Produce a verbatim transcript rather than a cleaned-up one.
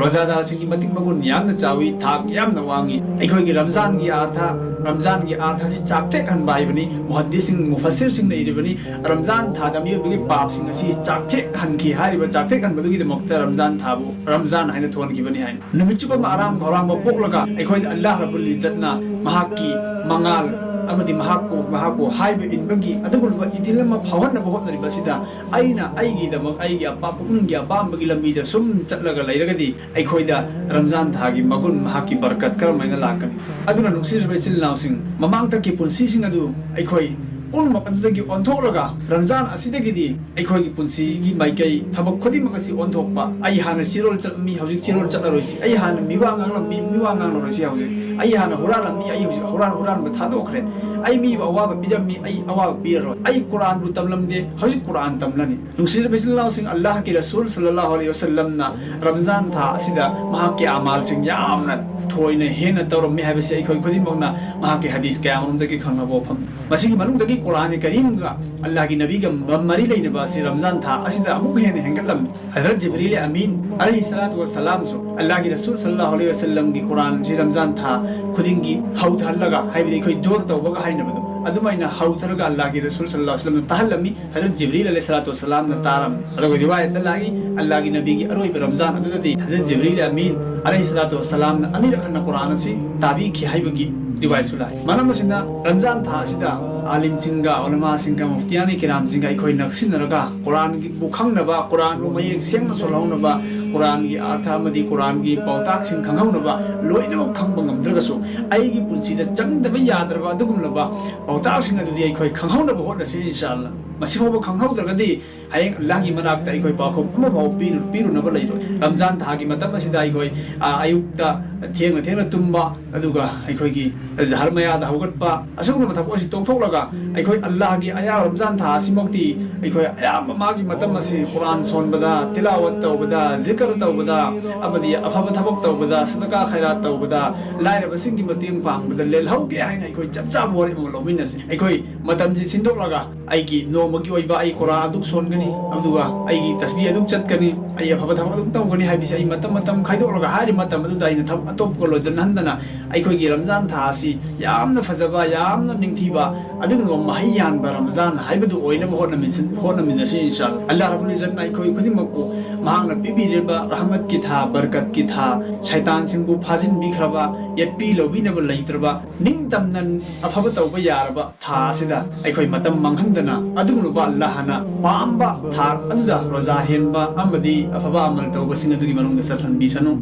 ꯔꯣꯖꯥꯗꯥꯔꯁꯤꯡꯒꯤ ꯃꯇꯤꯛ ꯃꯒꯨꯟ ꯌꯥꯝꯅ ꯆꯥꯎꯏ, ꯊꯥꯛ ꯌꯥꯝꯅ ꯋꯥꯡꯏ꯫ ꯑꯩꯈꯣꯏꯒꯤ ꯔꯝꯖꯥꯟꯒꯤ ꯑꯥꯔꯊ, ꯔꯝꯖꯥꯟꯒꯤ ꯑꯥꯔꯊ ꯑꯁꯤ ꯆꯥꯛꯊꯦꯛꯍꯟꯕ ꯍꯥꯏꯕꯅꯤ꯫ ꯃꯨꯍꯗꯤꯁꯁꯤꯡ, ꯃꯨꯐꯁꯤꯔꯁꯤꯡꯅ ꯏꯔꯤꯕꯅꯤ, ꯔꯝꯖꯥꯟ ꯊꯥꯗ ꯃꯤꯑꯣꯏꯕꯒꯤ ꯄꯥꯞꯁꯤꯡ ꯑꯁꯤ ꯆꯥꯛꯊꯦꯛꯍꯟꯈꯤ ꯍꯥꯏꯔꯤꯕ, ꯆꯥꯛꯊꯦꯛꯍꯟꯕꯗꯨꯒꯤꯗꯃꯛꯇ ꯔꯝꯖꯥꯟ ꯊꯥꯕꯨ ꯔꯝꯖꯥꯟ ꯍꯥꯏꯅ ꯊꯣꯟꯈꯤꯕꯅꯤ ꯍꯥꯏꯅ꯫ ꯅꯨꯃꯤꯠ ꯆꯨꯞꯄ ꯑꯃ ꯑꯔꯥꯝ ꯈꯧꯔꯥꯡꯕ ꯄꯣꯛꯂꯒ ꯑꯩꯈꯣꯏꯅ ꯑꯜꯂꯥꯍ ꯔꯕꯨꯜ ꯏꯖꯠꯅ ꯃꯍꯥꯛꯀꯤ ꯃꯉꯥꯜ ꯑꯃꯗꯤ ꯃꯍꯥꯛꯄꯨ, ꯃꯍꯥꯛꯄꯨ ꯍꯥꯏꯕ ꯏꯟꯕꯒꯤ ꯑꯗꯨꯒꯨꯝꯂꯕ ꯏꯊꯤꯜ ꯑꯃ ꯐꯥꯎꯍꯟꯅꯕ ꯍꯣꯠꯅꯔꯤꯕ ꯑꯁꯤꯗ, ꯑꯩꯅ ꯑꯩꯒꯤꯗꯃꯛ ꯑꯩꯒꯤ ꯑꯄꯥꯝ, ꯄꯨꯛꯅꯤꯡꯒꯤ ꯑꯄꯥꯝꯕꯒꯤ ꯂꯝꯕꯤꯗ ꯁꯨꯝ ꯆꯠꯂꯒ ꯂꯩꯔꯒꯗꯤ ꯑꯩꯈꯣꯏꯗ ꯔꯝꯖꯥꯟ ꯊꯥꯒꯤ ꯃꯒꯨꯟ, ꯃꯍꯥꯛꯀꯤ ꯕꯔꯀꯠ ꯀꯔꯝꯍꯥꯏꯅ ꯂꯥꯛꯀꯅꯤ? ꯑꯗꯨꯅ ꯅꯨꯡꯁꯤꯔꯕ ꯏꯆꯤꯜ ꯏꯅꯥꯎꯁꯤꯡ, ꯃꯃꯥꯡꯊꯛꯀꯤ ꯄꯨꯟꯁꯤꯁꯤꯡ ꯑꯗꯨ ꯑꯩꯈꯣꯏ ꯄꯨꯝꯅꯃꯛ ꯑꯗꯨꯗꯒꯤ ꯑꯣꯟꯊꯣꯛꯂꯒ ꯔꯝꯖꯥꯟ ꯑꯁꯤꯗꯒꯤꯗꯤ ꯑꯩꯈꯣꯏꯒꯤ ꯄꯨꯟꯁꯤꯒꯤ ꯃꯥꯏꯀꯩ, ꯊꯕꯛ ꯈꯨꯗꯤꯡꯃꯛ ꯑꯁꯤ ꯑꯣꯟꯊꯣꯛꯄ꯫ ꯑꯩ ꯍꯥꯟꯅ ꯆꯤꯔꯣꯜ ꯆꯠꯂꯝꯃꯤ, ꯍꯧꯖꯤꯛ ꯆꯤꯔꯣꯜ ꯆꯠꯂꯔꯣꯏꯁꯤ꯫ ꯑꯩ ꯍꯥꯟꯅ ꯃꯤꯋꯥ ꯉꯥꯡꯂꯝꯃꯤ, ꯃꯤꯋꯥ ꯉꯥꯡꯂꯔꯣꯏꯁꯤ ꯍꯧꯖꯤꯛ꯫ ꯑꯩ ꯍꯥꯟꯅ ꯍꯨꯔꯥꯜꯂꯝꯃꯤ, ꯑꯩ ꯍꯧꯖꯤꯛ ꯍꯨꯔꯥꯟ, ꯍꯨꯔꯥꯟꯕ ꯊꯥꯗꯣꯛꯈ꯭ꯔꯦ꯫ ꯑꯩ ꯃꯤꯕꯨ ꯑꯋꯥꯕ ꯄꯤꯔꯝꯃꯤ, ꯑꯩ ꯑꯋꯥꯕ ꯄꯤꯔꯔꯣꯏ꯫ ꯑꯩ ꯀꯨꯔꯥꯟꯕꯨ ꯇꯝꯂꯝꯗꯦ, ꯍꯧꯖꯤꯛ ꯀꯨꯔꯥꯟ ꯇꯝꯂꯅꯤ꯫ ꯅꯨꯡꯁꯤꯔꯕ ꯏꯆꯤꯜ ꯏꯅꯥꯎꯁꯤꯡ, ꯑꯜꯂꯥꯍꯀꯤ ꯔꯁꯨꯜ ꯁꯜꯂꯜꯂꯥꯍꯨ ꯑꯂꯩꯍꯤ ꯋꯁꯜꯂꯝꯅ ꯔꯝꯖꯥꯟ ꯊꯥ ꯑꯁꯤꯗ ꯃꯍꯥꯛꯀꯤ ꯑꯃꯥꯜꯁꯤꯡ ꯌꯥꯝꯅ ꯊꯣꯏꯅ ꯍꯦꯟꯅ ꯇꯧꯔꯝꯃꯤ ꯍꯥꯏꯕꯁꯤ ꯑꯩꯈꯣꯏ ꯈꯨꯗꯤꯡꯃꯛꯅ ꯃꯍꯥꯛꯀꯤ ꯍꯗꯤꯁ ꯀꯌꯥꯃꯔꯨꯝꯗꯒꯤ ꯈꯪꯅꯕ ꯋꯥꯐꯝꯅꯤ꯫ ꯃꯁꯤꯒꯤ ꯃꯅꯨꯡꯗꯒꯤ ꯀꯨꯔꯥꯟ ꯀꯔꯤꯝꯒ ꯑꯜꯂꯥꯍꯒꯤ ꯅꯕꯤꯒ ꯃꯔꯤ ꯂꯩꯅꯕ ꯑꯁꯤ ꯔꯝꯖꯥꯟ ꯊꯥ ꯑꯁꯤꯗ ꯑꯃꯨꯛ ꯍꯦꯟꯅ ꯍꯦꯟꯒꯠꯂꯝꯃꯤ꯫ ꯍꯖꯔꯠ ꯖꯤꯕ꯭ꯔꯤꯜ ꯑꯃꯤꯟ ꯑꯂꯩꯍꯤ ꯁꯂꯥꯇꯨ ꯋꯁꯁꯂꯥꯝꯁꯨ ꯑꯜꯂꯥꯍꯒꯤ ꯔꯁꯨꯜ ꯁꯜꯂꯜꯂꯥꯍꯨ ꯑꯂꯩꯍꯤ ꯋꯁꯜꯂꯝꯒꯤ ꯀꯨꯔꯥꯟꯁꯤ ꯔꯝꯖꯥꯟ ꯊꯥ ꯈꯨꯗꯤꯡꯒꯤ ꯍꯧꯊꯍꯜꯂꯒ, ꯍꯥꯏꯕꯗꯤ ꯑꯩꯈꯣꯏ ꯗꯣꯔ ꯇꯧꯕꯒ ꯍꯥꯏꯅꯕꯗꯣ, ꯑꯗꯨꯃꯥꯏꯅ ꯍꯧꯊꯔꯒ ꯑꯜꯂꯥꯍꯒꯤ ꯔꯁꯨꯜ ꯁꯜꯂꯜꯂꯥꯍꯨ ꯑꯂꯩꯍꯤ ꯋꯁꯜꯂꯝꯅ ꯇꯥꯍꯜꯂꯝꯃꯤ꯫ ꯍꯖꯔꯠ ꯖꯤꯕ꯭ꯔꯤꯜ ꯑꯂꯩꯍꯤ ꯁꯂꯥꯇꯨ ꯋꯁꯁꯂꯥꯝꯅ ꯇꯥꯔꯝꯃꯤ꯫ ꯑꯗꯨꯒ ꯔꯤꯋꯥꯌꯠꯇ ꯂꯥꯛꯏ, ꯑꯜꯂꯥꯍꯒꯤ ꯅꯕꯤꯒꯤ ꯑꯔꯣꯏꯕ ꯔꯝꯖꯥꯟ ꯑꯗꯨꯗꯗꯤ ꯍꯖꯔꯠ ꯖꯤꯕ꯭ꯔꯤꯜ ꯑꯃꯤꯟ ꯑꯂꯩꯍꯤ ꯁꯂꯥꯇꯨ ꯋꯁꯁꯂꯥꯝꯅ ꯑꯅꯤꯔꯛ ꯍꯟꯅ ꯀꯨꯔꯥꯟ ꯑꯁꯤ ꯇꯥꯕꯤꯈꯤ ꯍꯥꯏꯕꯒꯤ ꯔꯤꯋꯥꯌꯠꯁꯨ ꯂꯥꯛꯏ꯫ ꯃꯔꯝ ꯑꯁꯤꯅ ꯔꯝꯖꯥꯟ ꯊꯥ ꯑꯁꯤꯗ ꯑꯥꯂꯤꯝꯁꯤꯡꯒ, ꯎꯂꯃꯥꯁꯤꯡꯒ, ꯃꯨꯐꯇꯤꯌꯥꯅꯤ ꯀꯤꯔꯥꯝꯁꯤꯡꯒ ꯑꯩꯈꯣꯏ ꯅꯛꯁꯤꯟꯅꯔꯒ ꯀꯨꯔꯥꯟꯕꯨ ꯈꯪꯅꯕ, ꯀꯨꯔꯥꯟꯕꯨ ꯃꯌꯦꯛ ꯁꯦꯡꯅ ꯁꯣꯜꯍꯧꯅꯕ, ꯀꯨꯔꯥꯟꯒꯤ ꯑꯥꯔꯊ ꯑꯃꯗꯤ ꯀꯨꯔꯥꯟꯒꯤ ꯄꯥꯎꯇꯥꯛꯁꯤꯡ ꯈꯪꯍꯧꯅꯕ, ꯂꯣꯏꯅꯃꯛ ꯈꯪꯕ ꯉꯝꯗ꯭ꯔꯒꯁꯨ ꯑꯩꯒꯤ ꯄꯨꯟꯁꯤꯗ ꯆꯪꯗꯕ ꯌꯥꯗ꯭ꯔꯕ ꯑꯗꯨꯒꯨꯝꯂꯕ ꯄꯥꯎꯇꯥꯛꯁꯤꯡ ꯑꯗꯨꯗꯤ ꯑꯩꯈꯣꯏ ꯈꯪꯍꯧꯅꯕ ꯍꯣꯠꯅꯁꯤ, ꯏꯟꯁꯥ ꯑꯜꯂꯥ꯫ ꯃꯁꯤ ꯐꯥꯎꯕ ꯈꯪꯍꯧꯗ꯭ꯔꯒꯗꯤ ꯍꯌꯦꯡ ꯑꯜꯂꯥꯍꯒꯤ ꯃꯅꯥꯛꯇ ꯑꯩꯈꯣꯏ ꯄꯥꯎꯈꯨꯝ ꯑꯃꯐꯥꯎ ꯄꯤꯔꯨ-, ꯄꯤꯔꯨꯅꯕ ꯂꯩꯔꯣꯏ꯫ ꯔꯝꯖꯥꯟ ꯊꯥꯒꯤ ꯃꯇꯝ ꯑꯁꯤꯗ ꯑꯩꯈꯣꯏ, ꯑ, ꯑꯌꯨꯛꯇ ꯊꯦꯡꯅ ꯊꯦꯡꯅ ꯇꯨꯝꯕ, ꯑꯗꯨꯒ ꯑꯩꯈꯣꯏꯒꯤ ꯖꯍꯔ ꯃꯌꯥꯗ ꯍꯧꯒꯠꯄ, ꯑꯁꯤꯒꯨꯝꯕ ꯊꯕꯛ ꯑꯁꯤ ꯇꯣꯛꯊꯣꯛꯂꯒ ꯑꯩꯈꯣꯏ ꯑꯜꯂꯥꯍꯒꯤ ꯑꯌꯥ ꯔꯝꯖꯥꯟ ꯊꯥ ꯑꯁꯤꯃꯛꯇꯤ ꯑꯩꯈꯣꯏ ꯑꯌꯥꯝꯕ ꯃꯥꯒꯤ ꯃꯇꯝ ꯑꯁꯤ ꯀꯨꯔꯥꯟ ꯁꯣꯟꯕꯗ, ꯇꯤꯂꯥꯋꯠ ꯇꯧꯕꯗ, ꯖꯤꯀꯔ ꯇꯧꯕꯗ, ꯑꯃꯗꯤ ꯑꯐꯕ ꯊꯕꯛ ꯇꯧꯕꯗ, ꯁꯗꯀꯥ ꯈꯩꯔꯥꯠ ꯇꯧꯕꯗ, ꯂꯥꯏꯔꯕꯁꯤꯡꯒꯤ ꯃꯇꯦꯡ ꯄꯥꯡꯕꯗ ꯂꯦꯜꯍꯧꯒꯦ ꯍꯥꯏꯅ ꯑꯩꯈꯣꯏ ꯆꯞ ꯆꯥꯕ ꯋꯥꯔꯦꯞ ꯑꯃ ꯂꯧꯃꯤꯟꯅꯁꯤ꯫ ꯑꯩꯈꯣꯏ ꯃꯇꯝꯁꯤ ꯁꯤꯟꯗꯣꯛꯂꯒ ꯑꯩꯒꯤ ꯅꯣꯡꯃꯒꯤ ꯑꯣꯏꯕ ꯑꯩ ꯀꯨꯔꯥꯟ ꯑꯗꯨꯛ ꯁꯣꯟꯒꯅꯤ, ꯑꯗꯨꯒ ꯑꯩꯒꯤ ꯇꯁꯕꯤꯍ ꯑꯗꯨꯛ ꯆꯠꯀꯅꯤ, ꯑꯩ ꯑꯐꯕ ꯊꯕꯛ ꯑꯗꯨꯛ ꯇꯧꯒꯅꯤ ꯍꯥꯏꯕꯁꯤ ꯑꯩ ꯃꯇꯝ ꯃꯇꯝ ꯈꯥꯏꯗꯣꯛꯂꯒ ꯍꯥꯏꯔꯤꯕ ꯃꯇꯝ ꯑꯗꯨꯗ ꯑꯩꯅ ꯊꯕꯛ ꯑꯇꯣꯞꯄ ꯂꯣꯏꯁꯤꯟꯍꯟꯗꯅ ꯑꯩꯈꯣꯏꯒꯤ ꯔꯝꯖꯥꯟ ꯊꯥ ꯑꯁꯤ ꯌꯥꯝꯅ ꯐꯖꯕ, ꯌꯥꯝꯅ ꯅꯤꯡꯊꯤꯕ, ꯑꯗꯨꯒꯨꯝꯂꯕ ꯃꯍꯩ ꯌꯥꯟꯕ ꯔꯝꯖꯥꯟ ꯍꯥꯏꯕꯗꯨ ꯑꯣꯏꯅꯕ ꯍꯣꯠꯅꯃꯤꯟꯁꯤ-, ꯍꯣꯠꯅꯃꯤꯟꯅꯁꯤ ꯏꯟꯁꯥ ꯑꯜꯂꯥꯍ꯫ ꯑꯜꯂꯥꯍ ꯔꯕꯨꯜ ꯏꯖꯠꯅ ꯑꯩꯈꯣꯏ ꯈꯨꯗꯤꯡꯃꯛꯄꯨ ꯃꯍꯥꯛꯅ ꯄꯤꯕꯤꯔꯤꯕ ꯔꯍꯃꯠꯀꯤ ꯊꯥ, ꯕꯔꯀꯠꯀꯤ ꯊꯥ, ꯁꯩꯇꯥꯟꯁꯤꯡꯕꯨ ꯐꯥꯖꯤꯟꯕꯤꯈ꯭ꯔꯕ, ꯌꯦꯠꯄꯤ ꯂꯧꯕꯤꯅꯕ ꯂꯩꯇ꯭ꯔꯕ, ꯅꯤꯡꯇꯝꯅ ꯑꯐꯕ ꯇꯧꯕ ꯌꯥꯔꯕ ꯊꯥ ꯑꯁꯤꯗ ꯑꯩꯈꯣꯏ ꯃꯇꯝ ꯃꯥꯡꯍꯟꯗꯅ ꯑꯗꯨꯒꯨꯝꯂꯕ ꯑꯜꯂꯥꯍꯅ ꯄꯥꯝꯕ ꯊꯥꯛ ꯑꯗꯨꯗ ꯔꯣꯖꯥ ꯍꯦꯟꯕ ꯑꯃꯗꯤ ꯑꯐꯕ ꯑꯃꯜ ꯇꯧꯕꯁꯤꯡ ꯑꯗꯨꯒꯤ ꯃꯅꯨꯡꯗ ꯆꯠꯍꯟꯕꯤꯁꯅꯨ꯫